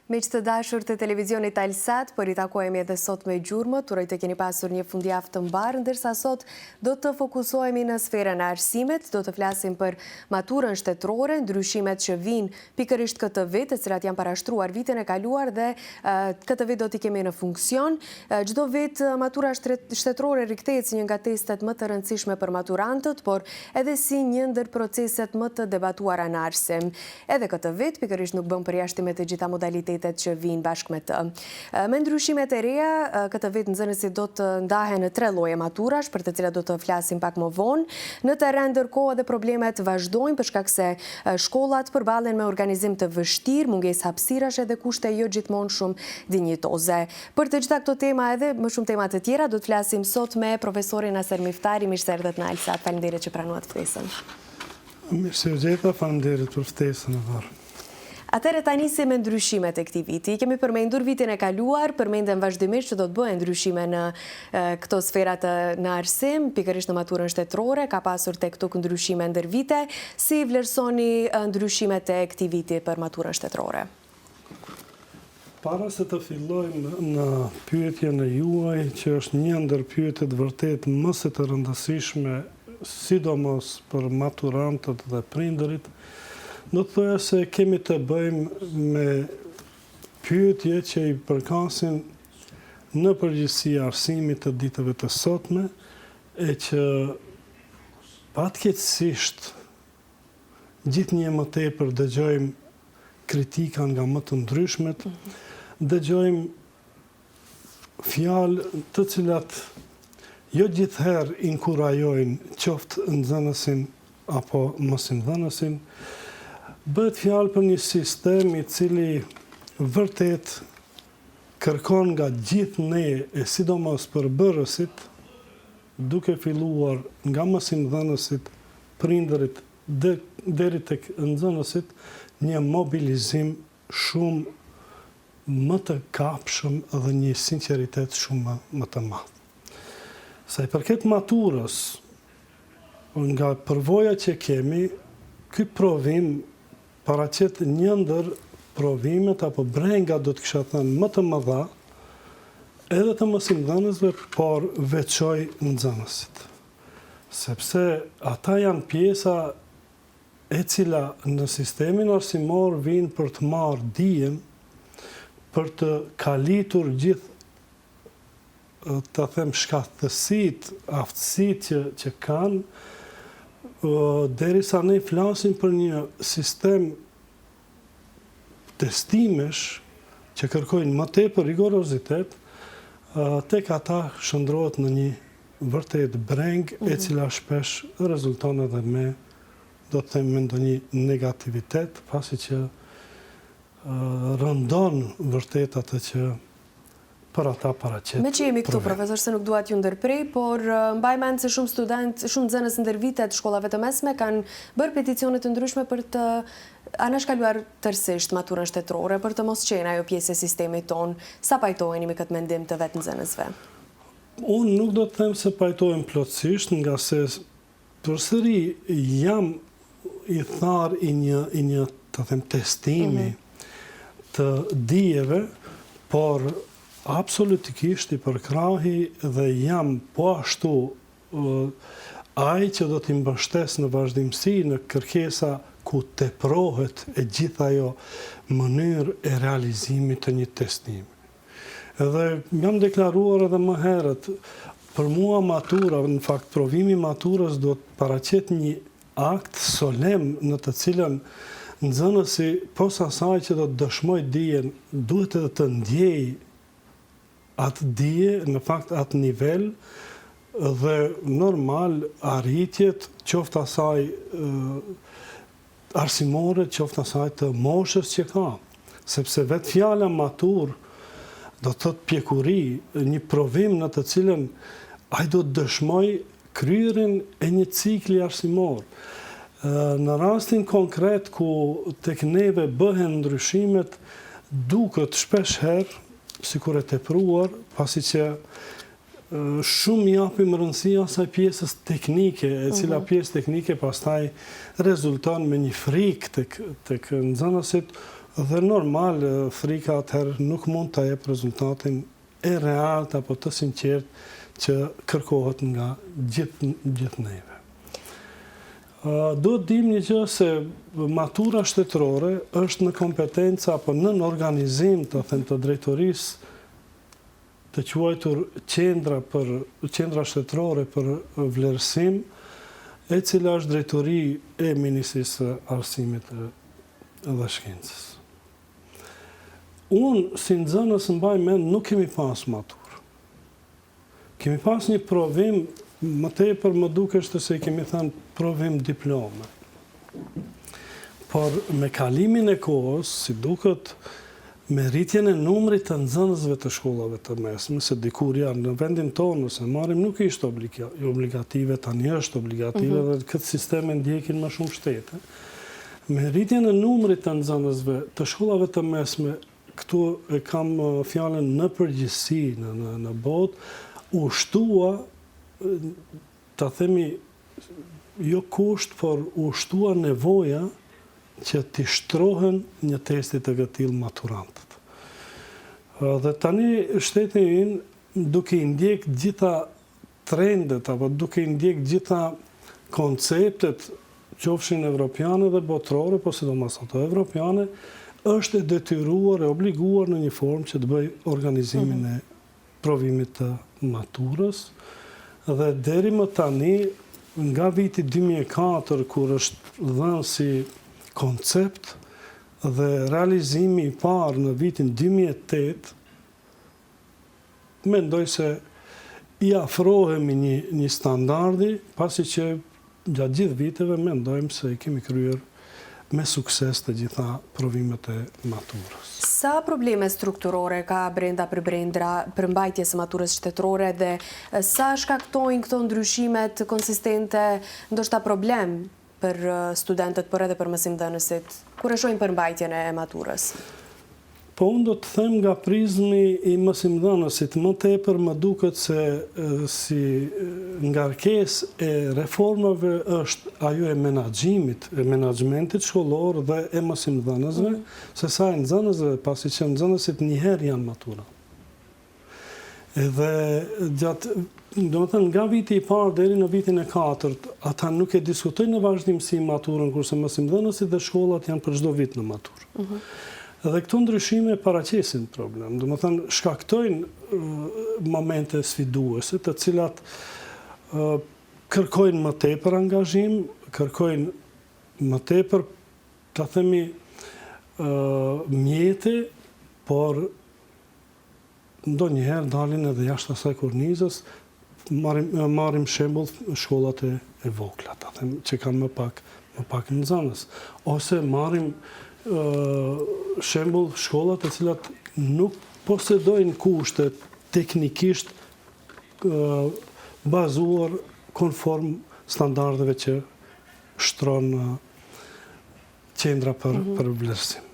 Miq të dashur të televizionit Alsat, po ritakohemi edhe sot me Gjurmët, uroj të keni pasur një fundjavë të mbarë, ndërsa sot do të fokusohemi në sferën e arsimit, do të flasim për maturën shtetërore, ndryshimet që vijnë pikërisht këtë vit, të cilat janë parashtruar vitin e kaluar dhe këtë vit do t'i kemi në funksion. Çdo vit matura shtetërore rikthehet si një nga testet më të rëndësishme për maturantët, por edhe si një ndër proceset më të debatuara në arsim. Edhe këtë vit, pikërisht nuk bën përjashtim me të gjitha modalitetet që vijnë bashkë me të. Me ndryshimet e reja, këtë vit nxënësit do të ndahen në tre lloje maturash, për të cilat do të flasim pak më vonë. Në terren ndërkohë edhe problemet vazhdojnë për shkak se shkollat përballen me organizim të vështirë, mungesë hapësirash edhe kushte jo gjithmonë shumë dinjitoze. Për të gjitha këto tema edhe më shumë tema të tjera do të flasim sot me profesorin Naser Miftari, mirë se erdhët në Alsat. Faleminderit që pranuat ftesën. Mirë se ju gjeta, faleminderit për ftesën e bërë. Atëherë ta nisim me ndryshimet e këtij viti. I kemi përmendur vitin e kaluar, përmenden vazhdimisht që do të bëhen ndryshime në këto sfera të në arsim, pikërisht në maturën shtetërore, ka pasur tek tuk ndryshime ndër vite. Si i vlerësoni ndryshimet e këtij viti për maturën shtetërore? Para se të fillojmë në pyetjen e juaj, që është një ndër pyetjet vërtet më se të rëndësishme, sidomos për maturantët dhe prindërit, do të thoja se kemi të bëjmë me pyetje që i përkasin në përgjithësi arsimit të ditëve të sotme e që fatkeqësisht Gjithnjë e më tepër dëgjojmë kritika nga më të ndryshmet, dëgjojmë fjalë të cilat jo gjithherë inkurajojnë qoftë nxënësin apo mësimdhënësin. Bëhet fjalë për një sistem i cili vërtet kërkon nga gjithë ne e sidomos përbërësit, duke filluar nga mësimdhënësit, prindërit deri tek nxënësit, një mobilizim shumë më të kapshëm dhe një sinqeritet shumë më të madh. Sa i përket maturës, nga përvoja që kemi, ky provim paraqet një ndër provimet apo brengat do të kisha thënë më të mëdha edhe të mësimdhënësve, por veçoj nxënësit. Sepse ata janë pjesa e cila në sistemin arsimor vijnë për të marrë dijen, për të kalitur gjithë ta them shkathtësitë, aftësitë që që kanë, derisa ne flasim për një sistem testimesh që kërkojnë më tepër rigorozitet, tek ata shndërrohet në një vërtet brengë e mhm. cila shpesh rezulton edhe me do të them me ndonjë negativitet, pasi që rëndon vërtet atë që për ata paraqet Meqë jemi këtu, profesor, se nuk dua t'ju ndërprej, por mbaj mend se shumë studentë, shumë nxënës ndër vite të shkollave të mesme kanë bërë peticione të ndryshme për të anashkaluar tërësisht maturën shtetërore, për të mos qenë ajo pjesë e sistemit tonë. Sa pajtoheni me këtë mendim të vetë nxënësve? Unë nuk do të them se pajtohem plotësisht, ngase Përsëri jam ithtar i një i një ta them testimi të dijeve, por absolutikisht i përkrahi dhe jam po ashtu ai që do t'i mbështes në vazhdimësi në kërkesa ku teprohet e gjithë ajo mënyrë e realizimit të një testimi. Edhe jam deklaruar edhe më herët, për mua matura, në fakt provimi i maturës duhet të paraqet një akt solemn në të cilën nxënësi pos asaj që do të dëshmojë dijen, duhet edhe të ndjejë atë dije, në fakt atë nivel dhe normal arritjet qoftë asaj arsimore, qoftë asaj të moshës që ka. Sepse vetë fjala maturë do të thotë pjekuri, një provim në të cilën ai do të dëshmojë kryerjen e një cikli arsimor. Në rastin konkret ku tek neve bëhen ndryshimet, duket shpesh herë sikur e tepruar, pasi që Shumë i japim rëndësi asaj pjesës teknike, e cila mhm. pjesë teknike pastaj rezulton me një frikë tek tek nxënësit Dhe normal, frika atëherë nuk mund ta jep rezultatin e realt apo të sinqertë që kërkohet nga gjithë gjithë neve. Duhet dimë një gjë se matura shtetërore është në kompetenca apo nën organizim, të them, të drejtorisë të quajtur Qendra për Qendra Shtetërore për Vlerësim, e cila është drejtori e Ministrisë së Arsimit dhe Shkencës. Unë si nxënës mbaj mend nuk kemi pas maturë. Kemi pas një provim, më tepër më dukeshte se i kemi thënë provim diplome. Por me kalimin e kohës, si duket, me rritjen e numrit të nxënësve të shkollave të mesme, se dikur janë në vendin tonë, nëse marrim nuk ishte obligative, tani është obligative mhm. dhe këtë sistem e ndjekin më shumë shtete. Me rritjen e numrit të nxënësve të shkollave të mesme, këtu e kam fjalën në përgjithësi në në në botë, u shtua ta themi jo kusht, por u shtua nevoja që t'i shtrohen një testi të këtillë maturantët. Dhe tani shteti ynë duke i ndjek gjitha trendet apo duke i ndjek gjitha konceptet qofshin evropiane dhe botërore, po sidomos ato evropiane, është e detyruar, e obliguar në një formë që të bëjë organizimin mhm. e provimit të maturës dhe deri më tani nga viti 2004 kur është dhënë si koncept dhe realizimi i parë në vitin 2008 Mendoj se i afrohemi një një standardi, pasi që gjatë gjithë viteve mendojmë se i kemi kryer me sukses të gjitha provimet e maturës. Sa probleme strukturore ka brenda përbrenda përmbajtjes së maturës shtetërore dhe sa shkaktojnë këto ndryshimet konsistente ndoshta problem për studentët por edhe për mësimdhënësit, kur e shohin përmbajtjen e maturës? Po unë do të them nga prizmi i mësimdhënësit, më tepër më duket se si ngarkesë e reformave është ajo e menaxhimit, e menaxhmentit shkollor dhe e mësimdhënësve, sesa e nxënësve, pasi që nxënësit njëherë janë maturantë. Edhe gjatë, domethënë nga viti i parë deri në vitin e katërt, ata nuk e diskutojnë në vazhdimësi maturën, kurse mësimdhënësit dhe shkollat janë për çdo vit në maturë. Mm -hmm. Dhe këto ndryshime paraqesin problem, domethënë shkaktojnë momente sfiduese, të cilat kërkojnë më tepër angazhim, kërkojnë më tepër, ta themi, mjete, por ndonjëherë dalin edhe jashtë asaj kornizës, marrim marrim shembull shkollat e e vogla, ta them, që kanë më pak më pak nxënës, ose marrim shembull shkollat të cilat nuk posedojnë kushte teknikisht bazuar konform standardeve që shtron qendra për mhm. për vlerësim.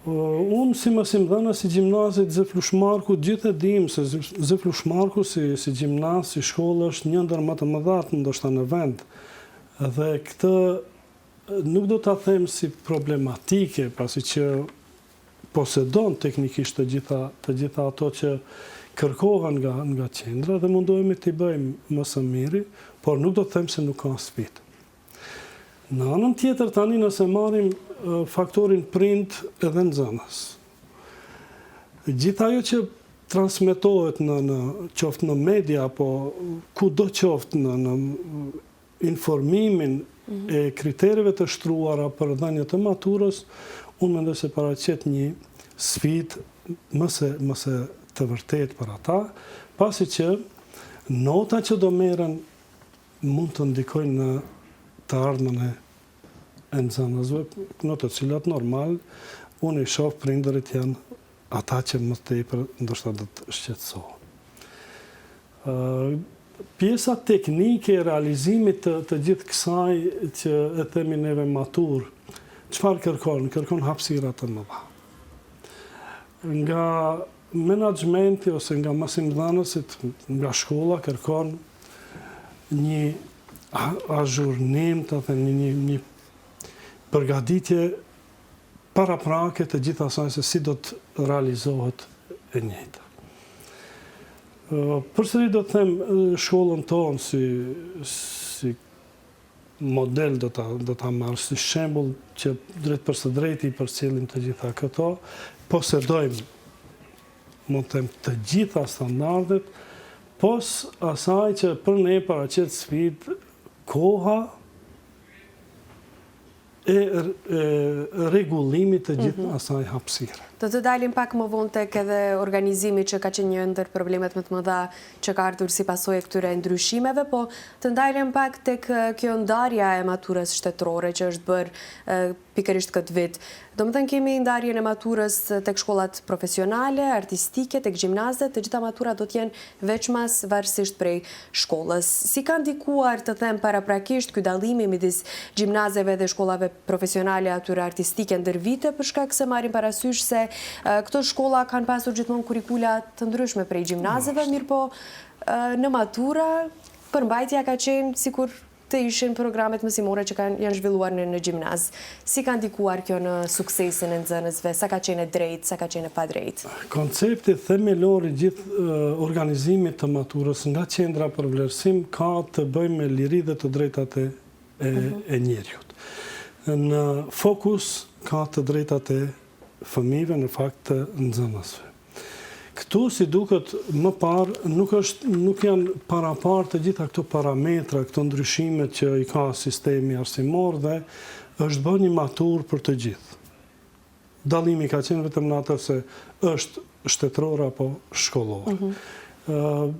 Unë si mësimdhënës i gjimnazit Zef Lush Marku, gjithë e dimë se Zef Lush Marku si, si gjimnaz, si shkollë është një ndër më të mëdhatë ndoshta në vend. Dhe këtë nuk do ta them si problematike, pasi që posedon teknikisht të gjitha të gjitha ato që kërkohen nga nga qendra dhe mundohemi t'i bëjmë më së miri, por nuk do të them se nuk ka sfidë. Në anën tjetër tani nëse marrim faktorin prind edhe nxënës. Gjithë ajo që transmetohet në në qoftë në media apo kudo qoftë në në informimin mhm. e kritereve të shtruara për dhënie të maturës, unë mendoj se paraqet një sfidë më se më se të vërtetë për ata, pasi që nota që do merren mund të ndikojnë në të ardhmen e e nxënësve, në të cilat normal unë i shoh prindërit janë ata që më tepër ndoshta do të shqetësohen. Pjesa teknike e realizimit të, të gjithë kësaj që e themi neve maturë, çfarë kërkon? Kërkon hapësira të mëdha. Nga menaxhmenti ose nga mësimdhënësit, nga shkolla kërkon një azhurnim, të them, një, një, një përgatitje paraprake të gjithë asaj se si do të realizohet e njëjta. Përsëri do të them shkollën tonë si si model do ta do ta marr si shembull që drejtpërsëdrejti i përcjellim të gjitha këto, posedojmë mund të them të gjitha standardet, pos asaj që për ne paraqet sfidë koha e rregullimit të gjithë mhm. asaj hapësire. Do të dalim pak më vonë tek edhe organizimi që ka qenë një ndër problemet më të mëdha që ka ardhur si pasojë e këtyre ndryshimeve, po të ndalem pak tek kjo ndarja e maturës shtetërore që është bërë pikërisht këtë vit. Domethënë kemi ndarjen e maturës tek shkollat profesionale, artistike, tek gjimnazet, të gjitha maturat do të jenë veçmas varësisht prej shkollës. Si ka ndikuar, të them paraprakisht, ky dallimi midis gjimnazeve dhe shkollave profesionale atyre artistike ndër vite, për shkak se marrim parasysh se këto shkolla kanë pasur gjithmonë kurrikula të ndryshme prej gjimnazeve, mirëpo në matura përmbajtja ka qenë sikur të ishin programet mësimore që kanë janë zhvilluar në në gjimnaz. Si ka ndikuar kjo në suksesin e nxënësve, sa ka qenë e drejtë, sa ka qenë e padrejtë? Koncepti themelor i gjithë organizimit të maturës nga Qendra për Vlerësim ka të bëjë me liri dhe të drejtat e e njeriut. Në fokus ka të drejtat e fëmijëve, në fakt të nxënësve. Këtu si duket më parë nuk është nuk janë paraparë të gjitha këto parametra, këto ndryshime që i ka sistemi arsimor dhe është bërë një maturë për të gjithë. Dallimi ka qenë vetëm në atë se është shtetërore apo shkollore. Mm -hmm.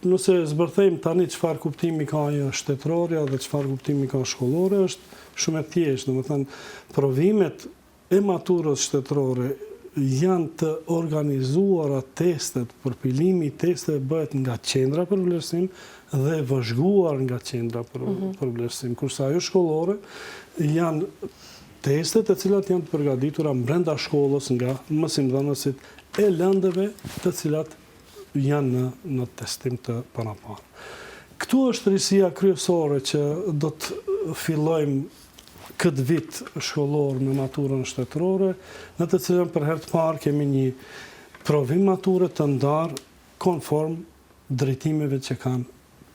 Nëse zbërthejmë tani çfarë kuptimi ka ajo shtetërorja dhe çfarë kuptimi ka shkollore, është shumë e thjeshtë, domethënë provimet e maturës shtetërore janë të organizuara testet, përpilimi i testeve bëhet nga qendra për vlerësim dhe vëzhguar nga qendra për, mm -hmm. për vlerësim, kurse ajo shkollore janë teste të cilat janë të përgatitura brenda shkollës nga mësimdhënësit e lëndëve të cilat janë në, në testim të paraparë. Këtu është risia kryesore që do të fillojmë këtë vit shkollor me maturën shtetërore, në të cilën për herë të parë kemi një provim mature të ndarë konform drejtimeve që kanë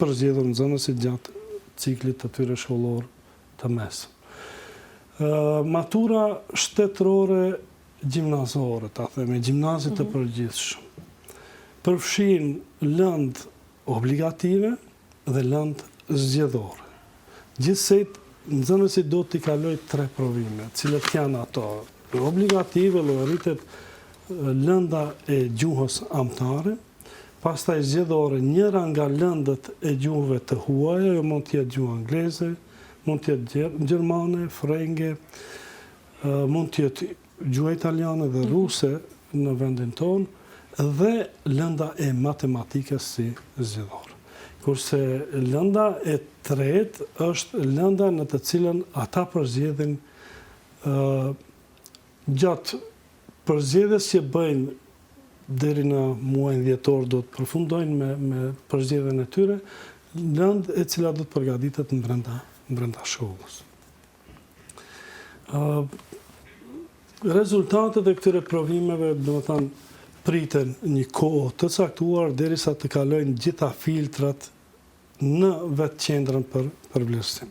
përzgjedhur nxënësit gjatë ciklit të tyre shkollor të mesëm. Matura shtetërore gjimnazore, ta themi, gjimnazit të mhm. përgjithshëm, përfshin lëndë obligative dhe lëndë zgjedhore. Gjithsej, nxënësi do t'i kalojë tre provime, cilat janë ato? Obligative llogaritet lënda e gjuhës amtare, pastaj zgjedhore njëra nga lëndët e gjuhëve të huaja, ajo mund të jetë gjuha angleze, mund të jetë gjermane, frenge, mund të jetë gjuha italiane dhe mhm. ruse në vendin tonë dhe lënda e matematikës si zgjedhore. Kurse lënda e tretë është lënda në të cilën ata përzgjedhin gjatë përzgjedhjes që bëjnë deri në muajin dhjetor do të përfundojnë me, me përzgjedhjen e tyre, lëndë e cila do të përgatitet brenda brenda shkollës. Rezultatet e këtyre provimeve, domethënë, priten një kohë të caktuar derisa të kalojnë gjitha filtrat në vetë qendrën për për vlerësim.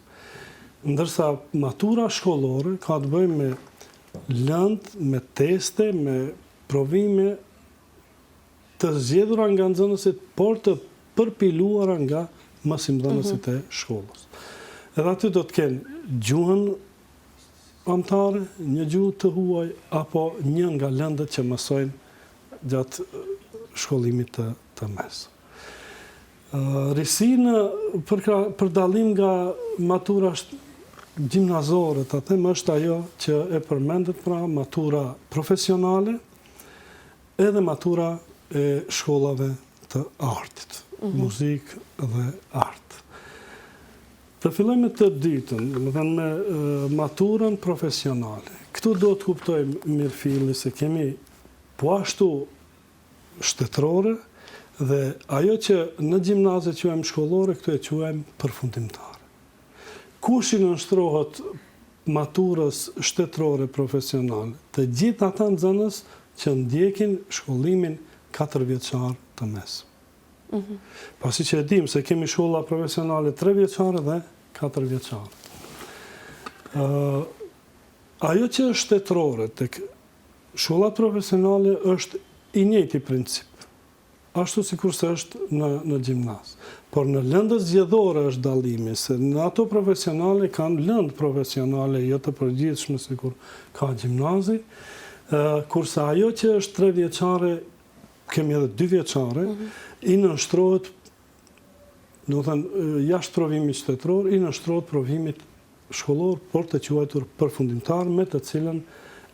Ndërsa matura shkollore ka të bëjë me lëndë, me teste, me provime të zgjedhura nga nxënësit, por të përpiluara nga mësimdhënësit e shkollës. Edhe aty do të kenë gjuhën amtare, një gjuhë të huaj apo një nga lëndët që mësojnë gjatë shkollimit të, të mesëm. Risinë për, për dallim nga matura gjimnazore, ta them, është ajo që e përmendët pra matura profesionale, Edhe matura e shkollave të artit, muzikë dhe art. Të fillojmë me të dytën, domethënë me maturën profesionale. Këtu duhet të kuptojmë mirëfilli se kemi po ashtu shtetërore dhe ajo që në gjimnaze quajmë shkollore, këtu e quajmë përfundimtare. Kush i nënshtrohet. maturës shtetërore profesionale, të gjithë ata nxënës që ndjekin shkollimin katërvjeçar të mesëm. Pasi që e dimë se kemi shkolla profesionale trevjeçare dhe katërvjeçare. Ajo që është shtetërore tek shkollat profesionale është i njëjti princip. Ashtu sikurse është në në gjimnaz. Por në lëndët zgjedhore është dallimi, se në ato profesionale kanë lëndë profesionale jo të përgjithshme sikur ka gjimnazi, kurse ajo që është trevjeçare, kemi edhe dyvjeçare, i nënshtrohet, domethënë, jashtë provimit shtetëror, i nënshtrohet provimit shkollor, por të quajtur përfundimtar, me të cilën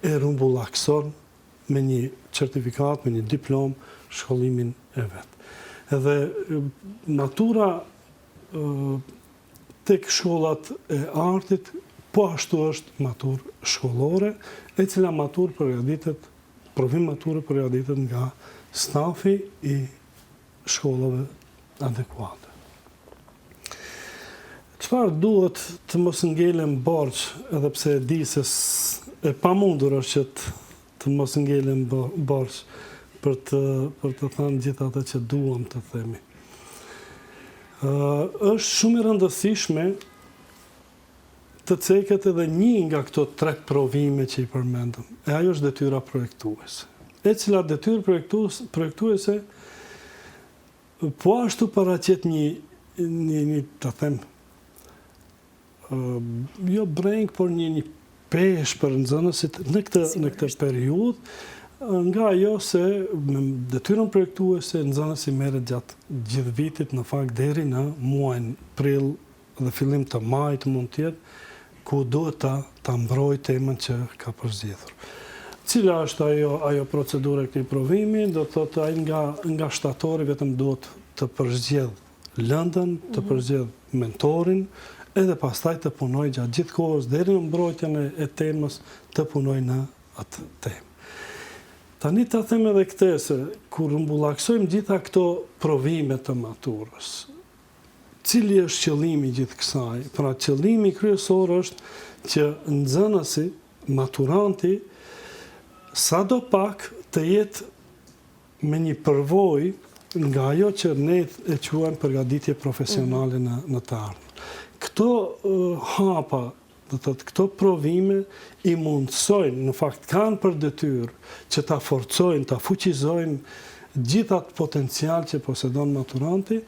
e rrumbullakson me një certifikatë, me një diplomë, shkollimin e vet. Edhe matura tek shkollat e artit, po ashtu është maturë shkollore, e cila maturë përgatitet, provim mature përgatitet nga stafi i shkollave adekuate. Çfarë duhet të mos ngelem borxh, edhe pse e di se e pamundur është që të, të mos ngelem borxh për të për të thënë gjithë atë që duam të themi. Ë është shumë e rëndësishme të ceket edhe një nga këto tre provime që i përmendëm, e ajo është detyra projektuese. E cila detyrë projektuese po ashtu paraqet një, një, një të them, jo brengë, por një, një peshë për nxënësit në këtë, në këtë periudhë, nga ajo se me detyrën projektuese nxënësi merret gjatë gjithë vitit, në fakt deri në muajin prill dhe fillim të majit mund të jetë, ku duhet ta ta mbrojë temën që ka përzgjedhur. Cila është ajo ajo procedurë e këtij provimi? Do të thotë ai nga nga shtatori vetëm duhet të përzgjedhë lëndën, të mhm. përzgjedhë mentorin, edhe pastaj të punojë gjatë gjithë kohës deri në mbrojtjen e, e temës, të punojë në atë temë. Tani ta them edhe këtë se kur rrumbullaksojmë gjitha këto provime të maturës, Cili është qëllimi i gjithë kësaj? Pra qëllimi kryesor është që nxënësi, maturanti, sado pak të jetë me një përvojë nga ajo që ne e quajmë përgatitje profesionale në në të ardhmen. Këto hapa, do të thotë këto provime i mundësojnë, në fakt kanë për detyrë që ta forcojnë, ta fuqizojnë gjithë atë potencial që posedon maturanti,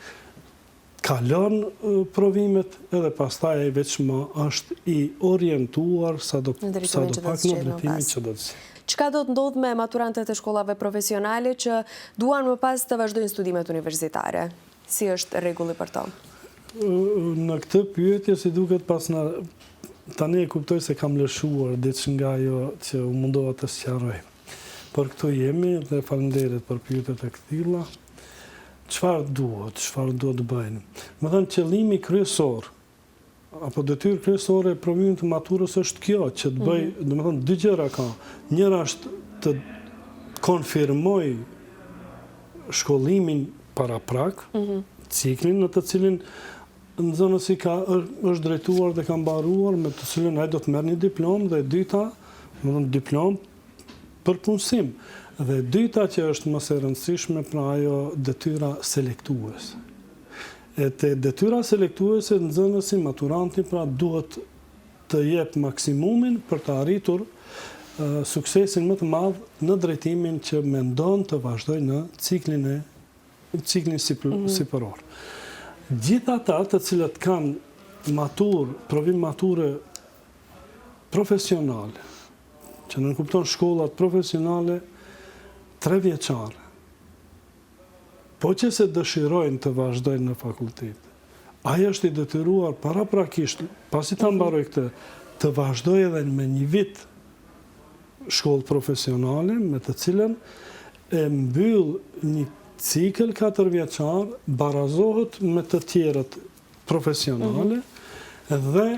kalon provimet edhe pastaj ai veç më është i orientuar sado sado pak në drejtimin që do të zgjedhë. Çka do të ndodhë me maturantët e shkollave profesionale që duan më pas të vazhdojnë studimet universitare? Si është rregulli për to? Në këtë pyetje si duket pas na tani e kuptoj se kam lëshuar diç nga ajo që u mundova të sqaroj. Por këtu jemi dhe faleminderit për pyetjet e këtilla. Çfarë duhet, çfarë duhet të bëjnë? Domethënë qëllimi kryesor apo detyrë kryesore e provimit të maturës është kjo, që të bëjë, mm -hmm. domethënë dy gjëra ka. Njëra është të konfirmojë shkollimin paraprak, mm -hmm. ciklin në të cilin nxënësi ka është drejtuar dhe ka mbaruar me të cilin ai do të merr një diplomë dhe e dyta, domethënë diplomë për punësim. Dhe e dyta që është më se e rëndësishme, pra ajo detyra selektuese. E te detyra selektuese nxënësi, maturanti pra duhet të jep maksimumin për të arritur suksesin më të madh në drejtimin që mendon të vazhdojë në ciklin e ciklin mhm. sipëror. Gjithë ata të cilët kanë maturë, provim mature profesionale, që nënkupton shkollat profesionale trevjeçare, Po qe se dëshirojnë të vazhdojnë në fakultet, ai është i detyruar paraprakisht, pasi ta mhm. mbarojë këtë, të vazhdojë edhe me një vit shkollë profesionale, me të cilën e mbyll një cikël katërvjeçar, barazohet me të tjerët profesionale mhm. dhe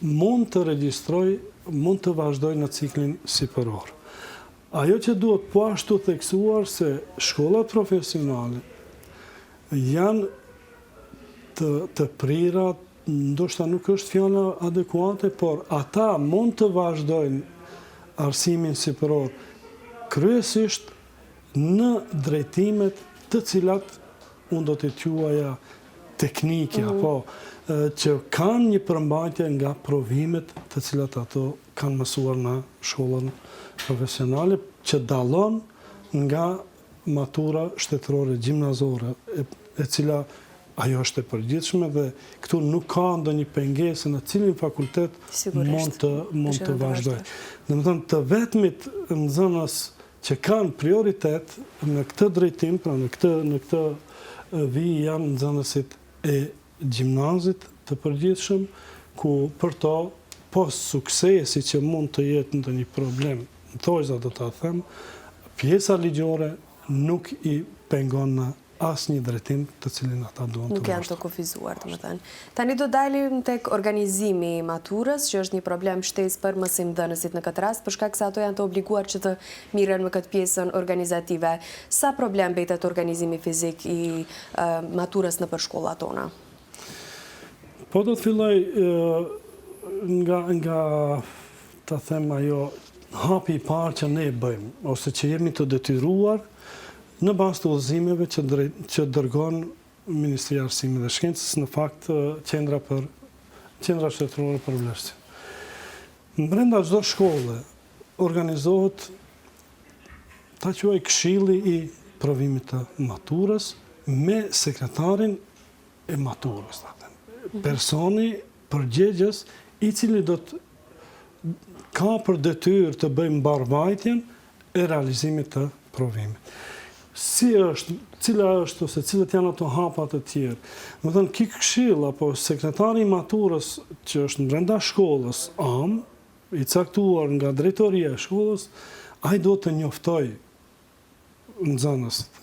mund të regjistrojë, mund të vazhdojë në ciklin sipëror. Ajo që duhet po ashtu theksuar se shkollat profesionale janë të të prira. ndoshta nuk është fjala adekuate, por ata mund të vazhdojnë arsimin sipëror kryesisht në drejtimet të cilat unë do t'i quaja teknike apo që kanë një përmbajtje nga provimet të cilat ato kanë mësuar në shkollën profesionale, që dallon nga matura shtetërore gjimnazore, e cila ajo është e përgjithshme dhe këtu nuk ka ndonjë pengesë në cilin fakultet mund të mund të vazhdojë. Domethënë të vetmit nxënës që kanë prioritet në këtë drejtim, pra në këtë në këtë vijë janë nxënësit e gjimnazit të përgjithshëm, ku për to pos suksesi që mund të jetë ndonjë problem, në thonjëza do ta them, pjesa ligjore nuk i pengon në asnjë drejtim të cilin ata duan të Nuk janë të kufizuar, domethënë. Tani do dalim tek organizimi i maturës, që është një problem shtesë për mësimdhënësit në këtë rast, për shkak se ato janë të obliguar që të mirren me këtë pjesën organizative. Sa problem mbetet organizimi fizik i maturës nëpër shkollat tona? Po do të filloj nga nga ta them ajo hapi i parë që ne bëjmë ose që jemi të detyruar në bazë të udhëzimeve që që dërgon Ministria e Arsimit dhe Shkencës, në fakt Qendra për Qendra Shtetërore për Vlerësim. Brenda çdo shkolle organizohet ta quaj këshilli i provimit të maturës me sekretarin e maturës, ta them. Mhm. Personi përgjegjës i cili do të ka për detyrë të bëjë mbarëvajtjen e realizimit të provimit. Si është, cila është ose cilët janë ato hapa të tjerë? Domethënë, ky këshill apo sekretari i maturës që është brenda shkollës amë, i caktuar nga drejtoria e shkollës, ai duhet të njoftojë nxënësit.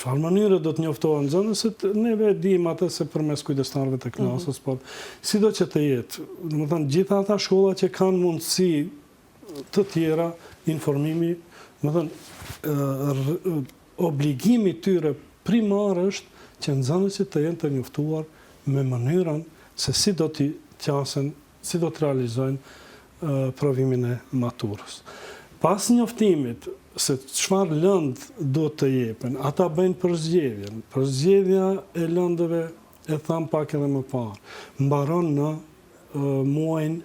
Çfarë mënyre do të njoftohen nxënësit, neve e dimë atë se përmes kujdestarëve të klasës, por sido që të jetë, domethënë gjitha ata shkolla që kanë mundësi të tjera informimi, domethënë obligimi i tyre primar është që nxënësit të jenë të njoftuar me mënyrën se si do t'i qasen si do të realizojnë provimin e maturës. Pas njoftimit se çfarë lëndë duhet të jepen, ata bëjnë përzgjedhjen. Përzgjedhja e lëndëve e thamë pak edhe më parë, mbaron në muajin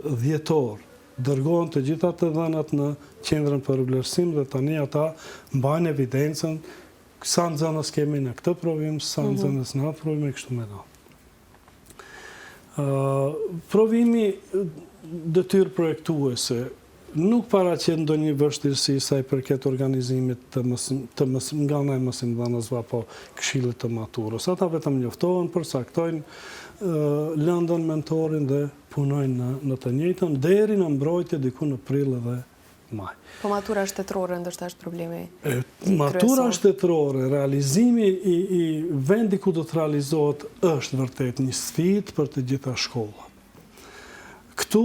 dhjetor. Dërgohen të gjitha të dhënat në qendrën për vlerësim dhe tani ata mbajnë evidencën sa nxënës kemi në këtë provim, sa nxënës në atë provim e kështu me radhë. Provimi detyrë projektuese nuk paraqet ndonjë vështirësi sa i përket organizimit të mësim, të mësim, nga ana e mësimdhënësve apo këshillit të maturës. Ata vetëm njoftohen, përcaktojnë lëndën, mentorin dhe punojnë në, në të njëjtën deri në mbrojtje diku në prill edhe maj. Po matura shtetërore ndoshta është problemi Matura shtetërore, realizimi i, i vendi ku do të realizohet është vërtet një sfidë për të gjitha shkollat. Këtu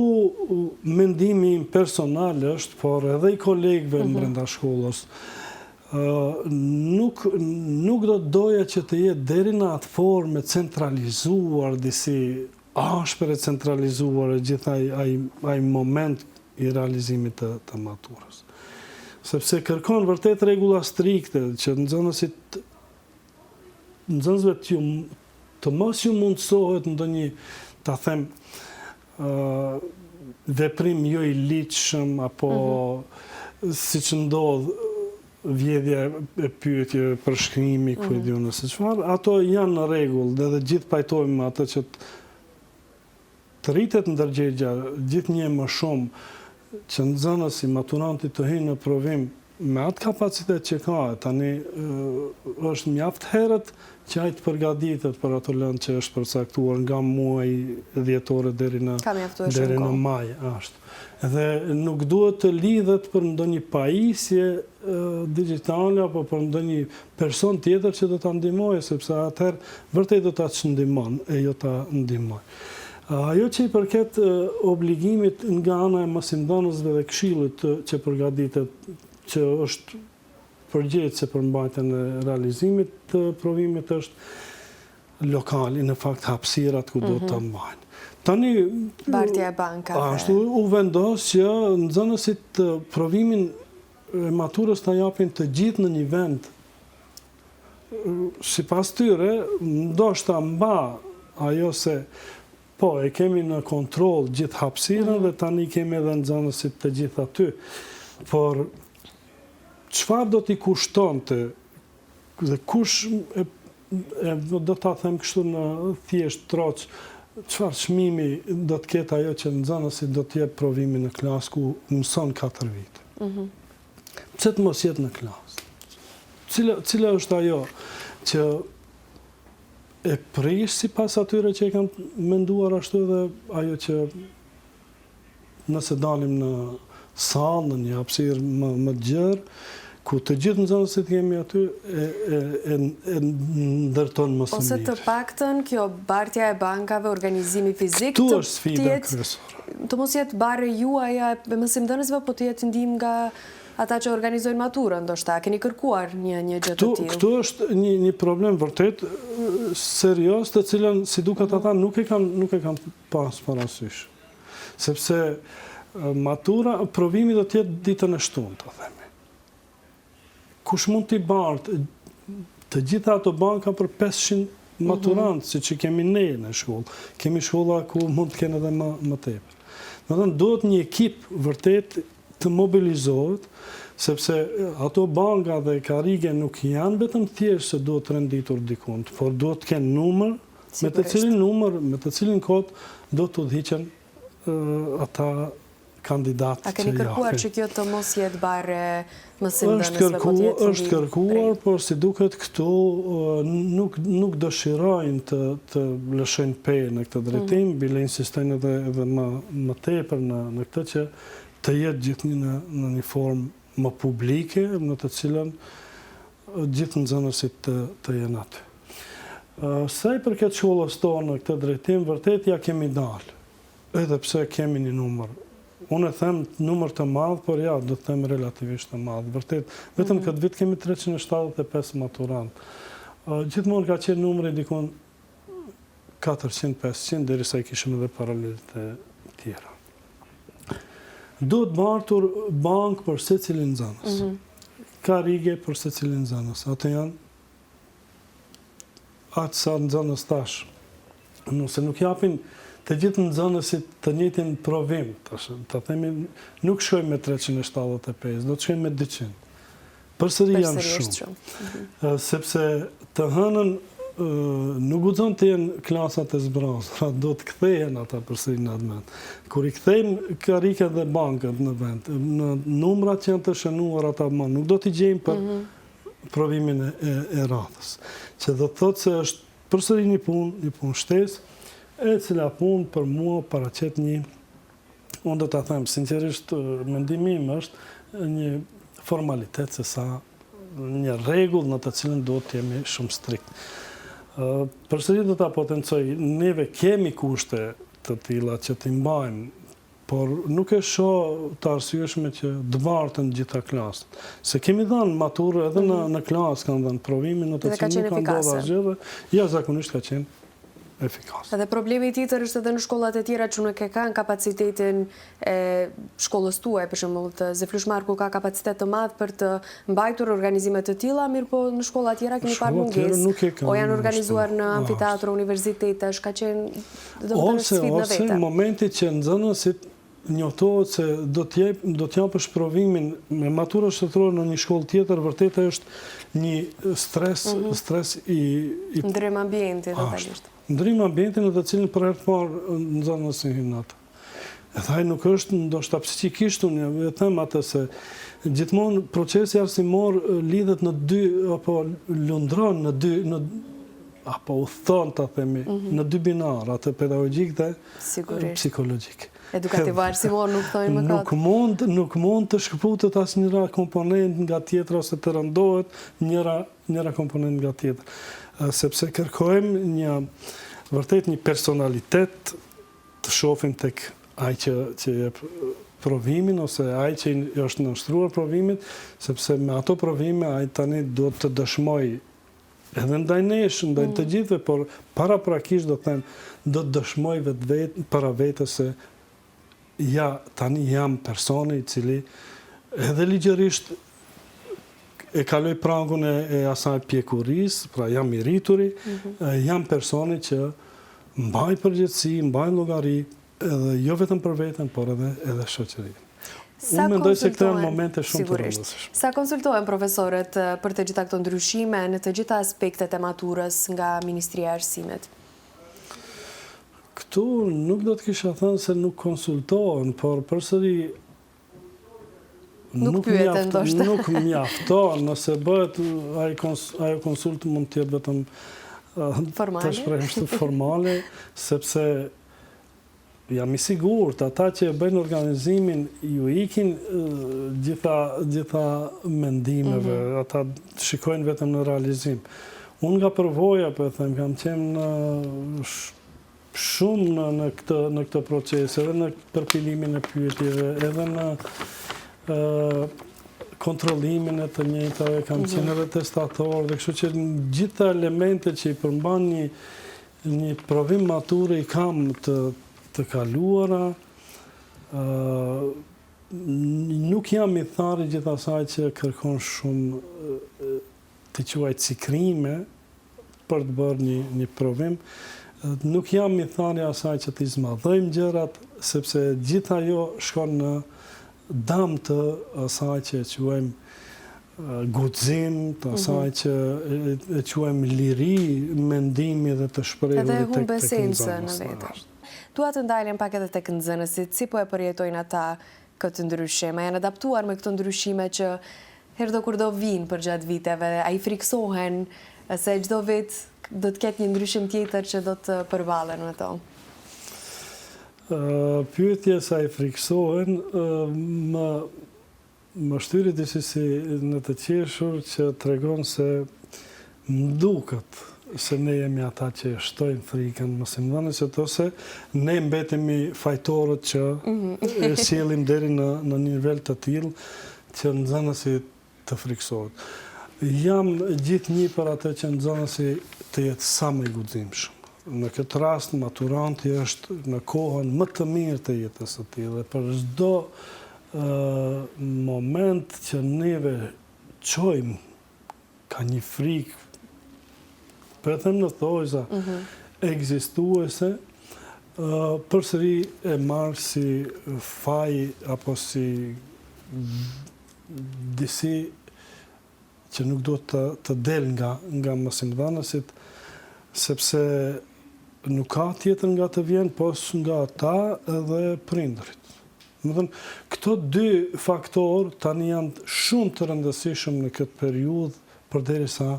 mendimi im personal është, por edhe i kolegëve mm -hmm. brenda shkollës, nuk, nuk do të doja që të jetë deri në atë formë centralizuar disi ashpër e centralizuar e gjithë ai ai ai moment i realizimit të të maturës. Sepse kërkon vërtet rregulla strikte që nxënësit nxënësve të ju të mos ju mundësohet ndonjë ta them ë veprim jo i ligjshëm apo mm -hmm. siç ndodh vjedhja e pyetjeve, përshkrimi, ku e di unë se çfarë, ato janë në rregull dhe dhe gjithë pajtohemi me atë që të rritet ndërgjegja gjithnjë e më shumë që nxënësi, maturanti të hyjë në provim me atë kapacitet që ka, e tani është mjaft herët që ai të përgatitet për ato lëndë që është përcaktuar nga muaji dhjetor e deri në deri në maj, ashtu. Dhe nuk duhet të lidhet për ndonjë pajisje digjitale apo për ndonjë person tjetër që do ta ndihmojë, sepse atëherë vërtet do ta çndihmon e jo ta ndihmojë. Ajo që i përket obligimit nga ana e mësimdhënësve dhe këshillit që përgatitet, që është përgjegjëse për mbajtjen e realizimit të provimit është. Lokali, në fakt hapësirat ku do ta mbajnë. Tani bartja e bankave. Ashtu u vendos që nxënësit provimin e maturës ta japin të gjithë në një vend. Sipas tyre, ndoshta mba ajo se po e kemi në kontroll gjithë hapësirën dhe tani kemi edhe nxënësit të gjithë aty. Por çfarë do t'i kushtonte Dhe kush e, e do ta them kështu në thjesht troç, çfarë çmimi do të ketë ajo që nxënësi do të jep provimin në klasë ku mëson 4 vite. Mm -hmm. Pse të mos jetë në klasë? Cila, cila është ajo që e prish sipas atyre që e kanë menduar ashtu edhe ajo që Nëse dalim në sallë, në një hapësirë më më të gjerë, ku të gjithë nxënësit jemi aty, e e e e ndërton më së miri. Ose të paktën kjo bartja e bankave, organizimi fizik të Këtu është sfida kryesore. Të mos jetë barrë juaja e mësimdhënësve, po të jetë ndihmë nga ata që organizojnë maturën, ndoshta. Keni kërkuar një një gjë të tillë. Këtu është një një problem vërtet serioz, të cilën si duket ata nuk e kanë nuk e kanë pas parasysh. Sepse matura, provimi do të jetë ditën e shtunë, të themi. Kush mund t'i bartë të gjitha ato banka për 500 maturantë, mm -hmm. siç i kemi ne në shkollë. Kemi shkolla ku mund të kenë edhe më, më tepër. Domethënë, duhet një ekip vërtet të mobilizohet, sepse ato banka dhe karrige nuk janë vetëm thjesht se duhet të renditur dikund, por duhet të kenë numër, Me të cilin numër, me të cilin kod do të udhëhiqen ata kandidatë që japin. A keni kërkuar që kjo të mos jetë barrë e mësimdhënësve, po të jetë Është kërkuar, por si duket këtu nuk nuk dëshirojnë të të lëshojnë pe në këtë drejtim, mm. bile insistojnë edhe edhe më më tepër në në këtë që të jetë gjithnjë në në një formë më publike, në të cilën gjithë nxënësit të të jenë aty. Sa i përket shkollës tonë në këtë drejtim, vërtet ia kemi dalë, edhe pse kemi një numër, unë e them numër të madh, por ja, do të them relativisht të madh. Vërtet, vetëm këtë vit kemi 375 maturantë. Gjithmonë ka qenë numri dikun 400-500, derisa i kishim edhe paralelet e tjera. Duhet bartur bankë për secilin nxënës. Karrige për secilin nxënës. Ato janë aq sa nxënës tash. Nëse nuk japin të gjithë nxënësit të njëjtin provim, tash, ta themi, nuk shkojmë me 375, do të shkojmë me 200. Përsëri janë shumë. shumë. Mhm. Sepse të hënën nuk guxon të jenë klasat e zbrazura, do të kthehen ata përsëri në atë vend. Kur i kthejmë karriket dhe bankat në vend, në numrat që janë të shënuar ata më nuk do t'i gjejmë për mhm. provimin e, e, e radhës. Që do të thotë se është përsëri një punë, një punë shtesë, e cila punë për mua paraqet një, unë do ta them sinqerisht, mendimi im është një formalitet se sa një rregull në të cilën duhet të jemi shumë strikt. Përsëri do ta potencoj, neve kemi kushte të tilla që t'i mbajmë Por nuk e shoh të arsyeshme që të barten të gjitha klasat. Se kemi dhënë maturë edhe në mhm. në klasë kanë dhënë provimin në të cilin nuk ka ndodhur asgjë dhe jashtëzakonisht ka qenë efikase. Edhe problemi tjetër është edhe në shkollat e tjera që nuk e kanë kapacitetin e shkollës tuaj, për shembull të Zef Lush Marku ka kapacitet të madh për të mbajtur organizime të tilla, mirëpo në shkolla tjera kemi parë mungesë. O janë organizuar në amfiteatro universitetesh, ka qenë Ose, ose në momentin që nxënësit njoftohet se do të jep, do të japësh provimin me maturën shtetërore në një shkollë tjetër, vërtet është një stres, mm -hmm. stres i i ndërrim ambienti totalisht. Ndërrim ambienti në të cilin për herë të parë nxënësi hyn atë. Edhe ai nuk është ndoshta psikikisht unë e them atë se gjithmonë procesi arsimor lidhet në dy apo lundron në dy në apo udhëton ta themi mm -hmm. në dy binarë, atë pedagogjik dhe psikologjik. Edukativo arsimor nuk thojnë më kot. Nuk mund, nuk mund të shkëputet asnjëra komponent nga tjetra ose të rëndohet njëra njëra komponent nga tjetra. Sepse kërkojmë një vërtet një personalitet të shofim tek ai që që jep provimin ose ai që i është nënshtruar provimit, sepse me ato provime ai tani duhet të dëshmojë. Edhe ndaj nesh, ndaj të mm. gjithëve, por paraprakisht do të them, do të dëshmoj vetë para vetes se ja, tani jam personi i cili edhe ligjërisht e kaloj pragun e, e asaj pjekurisë, pra jam i rrituri, mm -hmm. jam personi që mbaj përgjegjësi, mbaj llogari, edhe jo vetëm për veten, por edhe edhe shoqërinë. Unë mendoj se këto janë momente shumë të rëndësishme. Sa konsultohen profesorët për të gjitha këto ndryshime në të gjitha aspektet e maturës nga Ministria e Arsimit? Këtu nuk do të kisha thënë se nuk konsultohen, por përsëri nuk pyeten ndoshta. Nuk mjafton, nëse bëhet ajo konsultë mund të jetë vetëm formale. Të shprehem kështu formale, sepse jam i sigurt, ata që e bëjnë organizimin ju ikin gjitha gjitha mendimeve, mm -hmm. ata shikojnë vetëm në realizim. Unë nga përvoja po e them, kam qenë në shumë në në këtë në këtë proces, edhe në përpilimin e pyetjeve, edhe në ë kontrollimin e të njëjtave, kam mhm. qenë edhe testator dhe kështu që gjitha elementet që i përmban një një provim mature i kam të të kaluara, ë nuk jam ithtar i gjithë asaj që kërkon shumë t'i quaj cikrime për të bërë një një provim. Nuk jam ithtar i asaj që t'i zmadhojmë gjërat, sepse gjithë ajo shkon në dam të asaj që e quajmë guxim, të asaj mhm. që e quajmë liri mendimi dhe të shprehurit tek Edhe humb esencën në vete. Dua të ndalem pak edhe tek nxënësit, si po e përjetojnë ata këtë ndryshim? A janë adaptuar me këto ndryshime që herëdokurdo vijnë përgjatë viteve? A i frikësohen se çdo vit do të ketë një ndryshim tjetër që do të përballen me to? Pyetja se a i frikësohen më Më shtyri disi si në të qeshur që tregon se më duket se ne jemi ata që e shtojmë frikën mësimdhënësit ose ne mbetemi fajtorët që e sjellim deri në në një nivel të tillë që nxënësi të frikësohet. Jam gjithnjë për atë që nxënësi të jetë sa më i guximshëm. Në këtë rast maturanti është në kohën më të mirë të jetës së tij dhe për çdo moment që neve çojmë ka një frikë, po e them në thonjëza, mhm. ekzistuese, përsëri e marr si faj apo si disi që nuk duhet të të del nga nga mësimdhënësit, sepse nuk ka tjetër nga të vjen pos nga ata edhe prindërit. Domethënë, këto dy faktorë tani janë shumë të rëndësishëm në këtë periudhë përderisa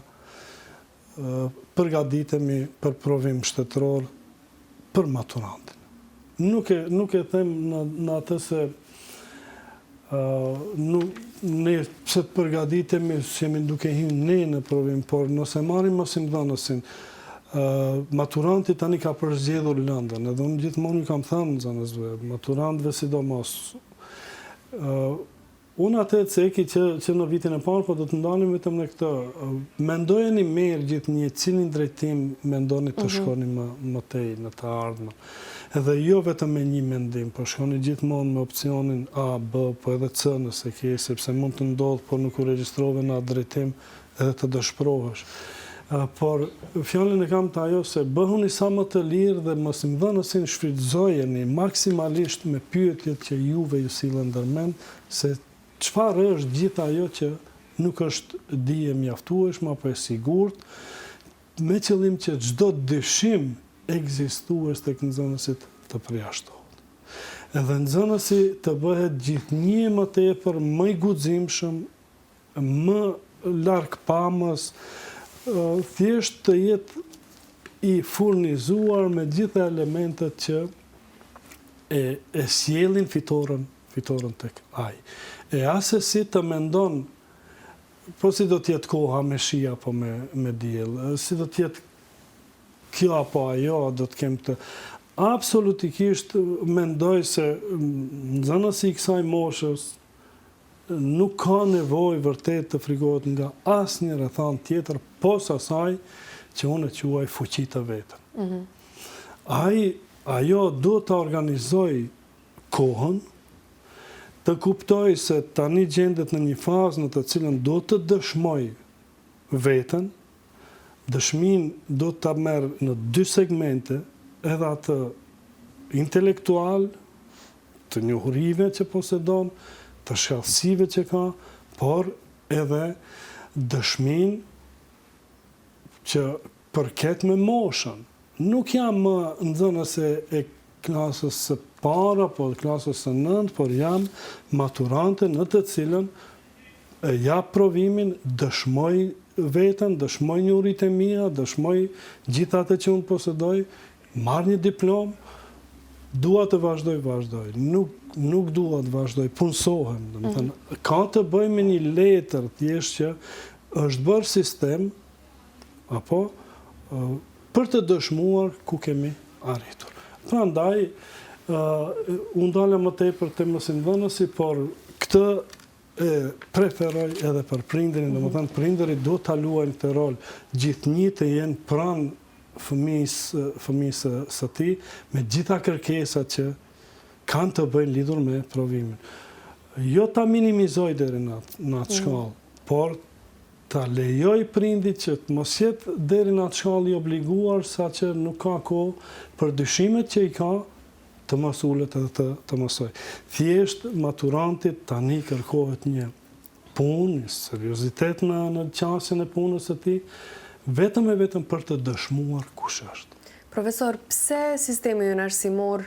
përgatitemi për provim shtetëror për maturantin. Nuk e nuk e them në në atë se ë nuk ne pse të përgatitemi se jemi duke hyrë ne në provim, por nëse marrim mësimdhënësin, ë maturanti tani ka përzgjedhur lëndën, edhe unë gjithmonë ju kam thënë nxënësve, maturantëve sidomos, ë Unë atë e ceki që që në vitin e parë, po do të ndalem vetëm në këtë. Mendojeni mirë gjithnjë cilin drejtim mendoni të mhm. shkoni më më tej në të ardhmen. Edhe jo vetëm me një mendim, po shkoni gjithmonë me opsionin A, B, po edhe C nëse ke, sepse mund të ndodhë, po nuk u regjistrove në atë drejtim edhe të dëshpërohesh. Por fjalën e kam te ajo se bëhuni sa më të lirë dhe mësimdhënësin shfrytëzojeni maksimalisht me pyetjet që juve ju sillen ndër mend se çfarë është gjithë ajo që nuk është dije e mjaftueshme apo e sigurt, me qëllim që çdo dyshim ekzistues tek nxënësit të përjashtohet. Edhe nxënësi të bëhet gjithnjë e më tepër më i guximshëm më largpamës, thjesht të jetë i furnizuar me gjitha elementet që e, e sjellin fitoren, fitoren tek ai. E asesi të mendon po si do të jetë koha me shi apo me, me diell, si do të jetë kjo apo ajo, do të kem këtë. Absolutikisht mendoj se nxënësi i kësaj moshës. nuk ka nevojë vërtet të frigohet nga asnjë rrethanë tjetër pos asaj që unë e quaj fuqi të vetën. Mhm. Ai, ajo duhet ta organizojë kohën, të kuptojë se tani gjendet në një fazë në të cilën duhet të dëshmojë veten, dëshminë duhet ta merr në dy segmente, edhe atë intelektual, të njohurive që posedon, të shkathtësive që ka, por edhe dëshminë që përket me moshën. Nuk jam më nxënëse e klasës së parë apo klasës së nëntë, por jam maturante në të cilën e jap provimin, dëshmoj veten, dëshmoj njohuritë e mia, dëshmoj gjithë atë që unë posedoj, marr një diplomë, dua të vazhdoj, vazhdoj, nuk, nuk dua të vazhdoj, punësohem, domethënë, mm. ka të bëjë me një letër, thjesht që është bërë sistem, apo, për të dëshmuar ku kemi arritur. Prandaj, unë ndalem më tepër te mësimdhënësi, por këtë e preferoj edhe për prindërin, domethënë prindërit duhet ta luajnë këtë rol, gjithnjë të jenë pranë fëmijës fëmijës së tij, me gjitha kërkesat që kanë të bëjnë lidhur me provimin. Jo ta minimizoj deri në atë në atë mm. shkallë, por ta lejoj prindit që të mos jetë deri në atë shkallë i obliguar saqë nuk ka kohë për dyshimet që i ka, të mos ulet edhe të të mësojë. Thjesht maturantit tani kërkohet një punë, një seriozitet në në qasjen e punës së tij, vetëm e vetëm për të dëshmuar kush është. Profesor, pse sistemi ynë arsimor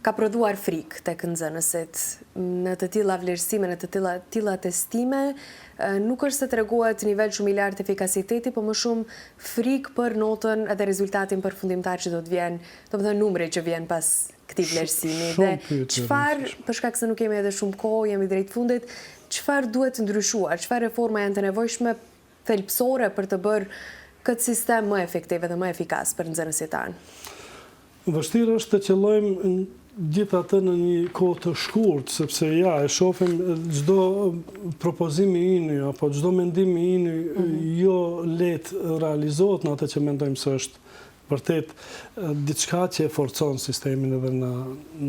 ka prodhuar frikë tek nxënësit në të tilla vlerësime, në të tilla tilla testime, nuk është se tregohet nivel shumë i lartë efikasiteti, po më shumë frikë për notën edhe rezultatin përfundimtar që do të vjen Domethënë numri që vjen pas këtij vlerësimi dhe çfarë, për shkak se nuk kemi edhe shumë kohë, jemi drejt fundit, çfarë duhet ndryshuar, çfarë reforma janë të nevojshme thelbësore për të bërë këtë sistem më efektiv edhe më efikas për nxënësit tanë? Vështirë është të qëllojmë gjithë atë në një kohë të shkurt, sepse ja, e shofim çdo propozim i yni, apo çdo mendim i yni, mhm. jo lehtë realizohet në atë që mendojmë se është Vërtet, diçka që e forcon sistemin edhe në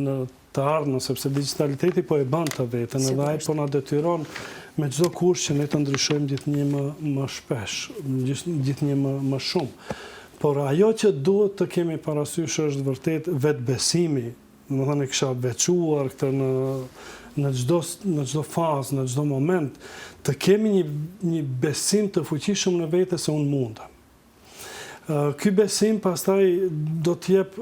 në të ardhmen, sepse digjitaliteti po e bën të vetën edhe ai po na detyron me çdo kusht që ne të ndryshojmë gjithnjë më më shpesh, gjithnjë më më shumë. Por ajo që duhet të kemi parasysh është vërtet vetëbesimi, domethënë e kisha veçuar këtë në në çdo në çdo fazë, në çdo moment, të kemi një një besim të fuqishëm në vete se unë mundem. Ky besim pastaj do të jep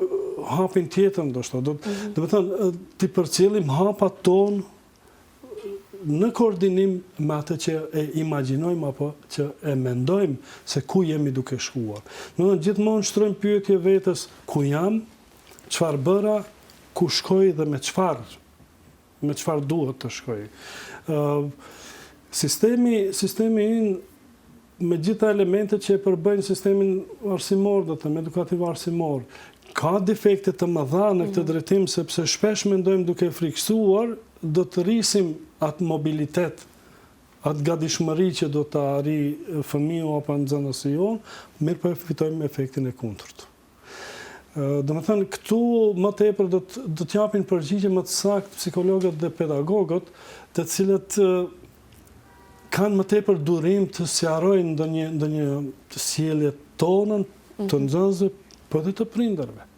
hapin tjetër ndoshta. Do mhm. domethënë t'i përcjellim hapat tonë në koordinim me atë që e imagjinojmë apo që e mendojmë se ku jemi duke shkuar. Domethënë gjithmonë shtrojmë pyetje vetes ku jam, çfarë bëra, ku shkoj dhe me çfarë me çfarë duhet të shkoj. Ë sistemi sistemi ynë me gjitha elementet që e përbëjnë sistemin arsimor, do të them, edukativ arsimor, ka defekte të mëdha në këtë mhm. drejtim sepse shpesh mendojmë duke frikësuar do të rrisim atë mobilitet, atë gatishmëri që do të arrijë fëmiu apo nxënësi jonë, mirëpo e fitojmë efektin e kundërt. Domethënë, këtu më tepër do të, do të japin përgjigje më të saktë psikologët dhe pedagogët, të cilët kanë më tepër durim të sqarojnë ndonjë ndonjë sjellje tonën të mhm. nxënësve, po edhe të prindërve.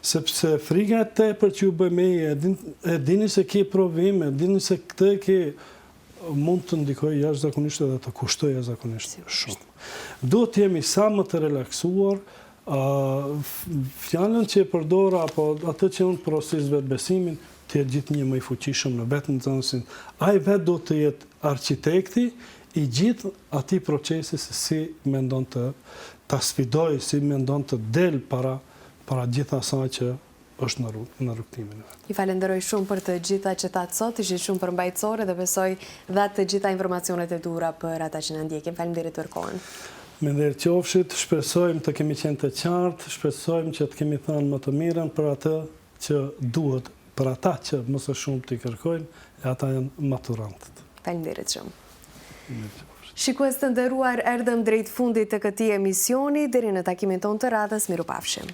Sepse frika e tepërt që ju bëjmë e, e dini se ke provim, e dini se këtë ke mund të ndikojë jashtëzakonisht edhe të kushtojë jashtëzakonisht shumë. Duhet të jemi sa më të relaksuar, fjalën që e përdora apo atë që unë porosis vetëbesimin, të jetë gjithnjë më i fuqishëm në vetë nxënësin. Ai vetë duhet të jetë arkitekti i gjithë atij procesi se si mendon të ta sfidojë, si mendon të del para para gjithë asaj që është në rrugë, në rrugëtimin e vet. Ju falenderoj shumë për të gjitha që thatë sot, ishit shumë përmbajtësore dhe besoj dhatë të gjitha informacionet e duhura për ata që na ndjekin. Faleminderit për kohën. Me nder qofshit, shpresojmë të kemi qenë të qartë, shpresojmë që të kemi thënë më të mirën për atë që duhet, për ata që më së shumti kërkojnë, e ata janë maturantët. Faleminderit shumë. Shikues të nderuar, erdhëm drejt fundit të këtij emisioni, deri në takimin tonë të radhës, mirupafshim.